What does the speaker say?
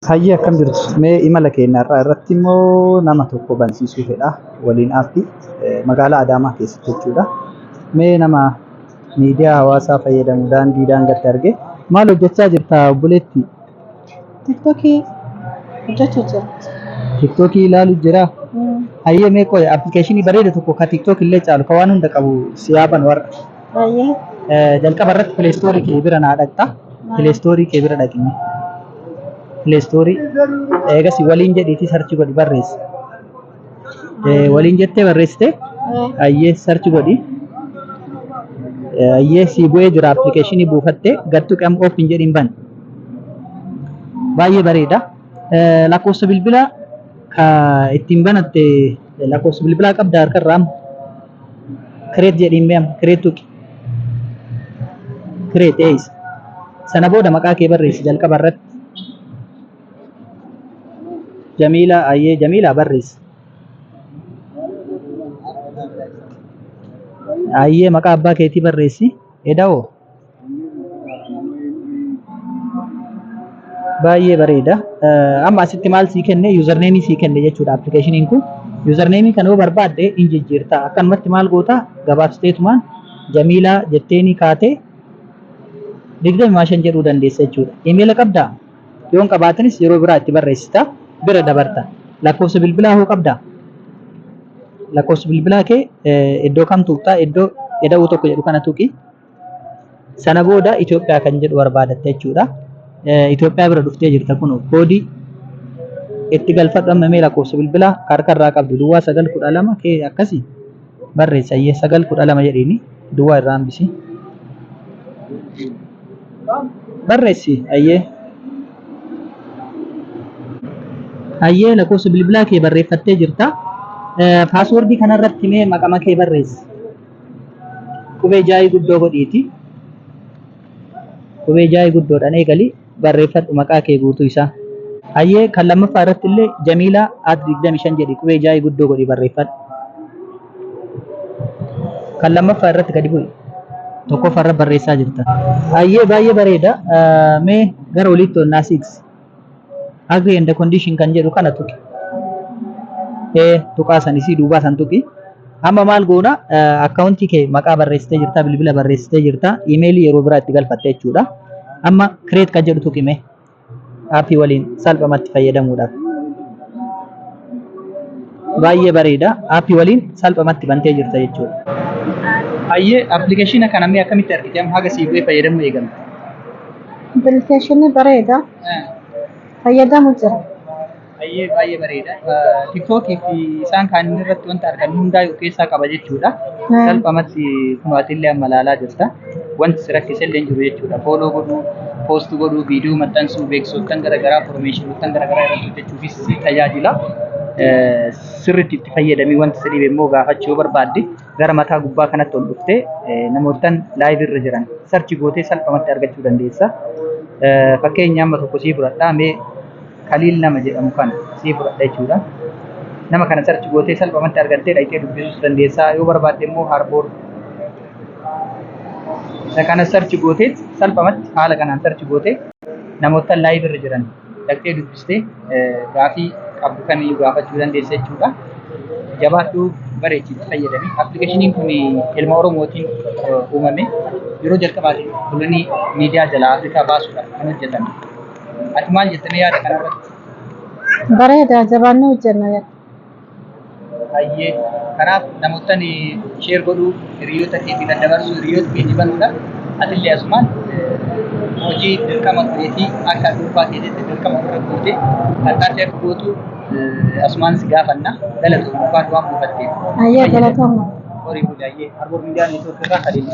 Hayyee, akkam jirtu? Mee imala keenya irraa irratti immoo nama tokko bansiisuu fedha. Waliin aappii magaalaa Adaamaa keessatti jechuudha. Mee nama miidiyaa hawaasaa fayyadamu daandii daangatti arge. Maal hojjechaa jirta, obboleetti? TikTokii hojjechuu jira. TikTokii ilaaluu jira. Hayyee, mee qoy, appilikeeshinii bareeda tokko ka TikTok illee caalu, ka waan hunda qabu siyaaban warra. Baay'ee. Jalqaba irratti Play Store kee bira naa dhaqxa. Play Store kee bira dhaqime. Play Store eegas waliin jedhiitii search godhi, barreessi. Waliin jettee barreessite, hayyee, search godhi. Hayyee, sii bu'ee jira. Appilikeeshinii buufattee gattu qam open jedhiin ban. Baay'ee bareeda. Lakkoofsa bilbilaa ka ittiin banatte, lakkoofsa bilbilaa qabda harkarraa amma. Create jedhiin mee, amma create tuqi. Create eeyisa. Sana booda maqaa kee barreessi jalqaba irratti. Jamiilaa, hayyee, Jamiilaa barreessi. Hayyee, maqaa abbaa keetii barreessi. Eda'oo. Baay'ee bareeda. Amma asitti maal sii kenne? Username sii kenne jechuudha appilikeeshiniin kun. Username kana yoo barbaadde in jijjiirta. Akkanumatti maal goota? Gabaabsiteetumaan Jamiilaa jetteeni kaatee 25 jedhuu dandeessa jechuudha. Imeela qabdaa? Yoon qabaatanis yeroo biraa itti barreessita. Bira dabarta. Lakkoofsa bilbilaa hoo qabdaa? Lakkoofsa bilbilaa kee iddoo kam tuqxaa? Iddoo eda'uu tokko jedhu kana tuqi. Sana booda Itoophiyaa kan jedhu barbaadatta jechuudha. Itoophiyaa bira dhuftee jirta, kun koodii itti galfadhu. Amma mee lakkoofsa bilbilaa harka irraa qabdu 0912 kee akkasii barreessa. Iyyee, 912 jedhiini duwwaa irraa hambisi. Barreessi, ayyee. Hayyee, lakkoofsa bilbilaa kee barreeffattee jirta. Paaswoordii kanarratti mee maqama kee barreessi. Qubee jaayii guddoo godhiiti. Qubee jaayii guddoodhaan eegali, barreeffadhu maqaa kee guutuu isaa. Hayyee, kan lammaffaa irratti illee Jamiilaa @25 jedhi, qubee jaayii guddoo godhi barreeffadhu. Kan lammaffaa irratti gadi bu'i. Tokkoffaa irra barreessaa jirta. Hayyee, baay'ee bareeda. Mee gara oliitti ol naa siqsi. Agree and the condition kan jedhu kana tuqi. Ee, tuqaa san isii duubaa san tuqi. Amma maal goona? Akkaawuntii kee maqaa barreessitee jirta, bilbila barreessitee jirta, iimeelii yeroo biraa itti galfatte jechuudha. Amma create kan jedhu tuqime aappii waliin salphumatti fayyadamuudhaaf. Baay'ee bareeda. Aappii waliin salphumatti bantee jirta jechuudha. Hayyee, appilikeeshina kana mee akkamitti argite? Amma haga sii bu'ee fayyadamuu eegalte? Appilikeeshinii bareeda. Fayyadamu jira. Baay'ee baay'ee bareeda. TikTokii fi isaan kaan irratti wanta argannu hundaa of keessaa qaba jechuudha. Salphumatti kun ati illee amma ilaalaa jirta. Wanti si rakkise illee hin jiru jechuudha. Follow godhuu, post godhuu, viidiyoo maxxansuu, beeksisoottan garaagaraa, promotionoottan garaagaraa irratti hojjechuufis si tajaajila. Sirriitti itti fayyadamii, wanti si dhibe immoo gaafachuu yoo barbaadde gara mataa gubbaa kanatti ol dhuftee namoottan live irra jiran search gootee salphumatti argachuu dandeessa. Fakkeenya amma tokko sii fudhadhaa, mee Kaliil nama jedhamu kana sii fudhadha jechuudha. Nama kana search gootee salphumatti argattee dhaqxee dubbisuus dandeessaa. Yoo barbaadde immoo Harboor isa kana search gootee, salphumatti haala kanaan search gootee namoota live irra jiran dhaqxee dubbistee gaafii qabdu kamiyyuu gaafachuu dandeessa jechuudha. Jabaadhuu, bareechiitti fayyadami. Appilikeeshiniin kun ilma Oromootiin uumame, yeroo jalqabaatiif kolonii miidiyaa jalaa Afrikaa baasuudhaaf kan hojjetame. Ati maal jettanii yaada kanarratti? Bareeda, jabaannee hojjenna. Hayyee. Kanaaf namoottan share godhuu, hiriyoota keetii daddabarsuu, hiriyoota keetii banuudhaan atillee asumaan hojii dirqama keetii akka dhuunfaa keetiitti dirqama ofirra gootee tattaaffii akka gootu asumaan si gaafanna. Galatoomii, waan buufatteef. Hayyee, galatooma. Horii buli, hayyee. Harboor Miidiyaa Neetwoork irraa Kaliil.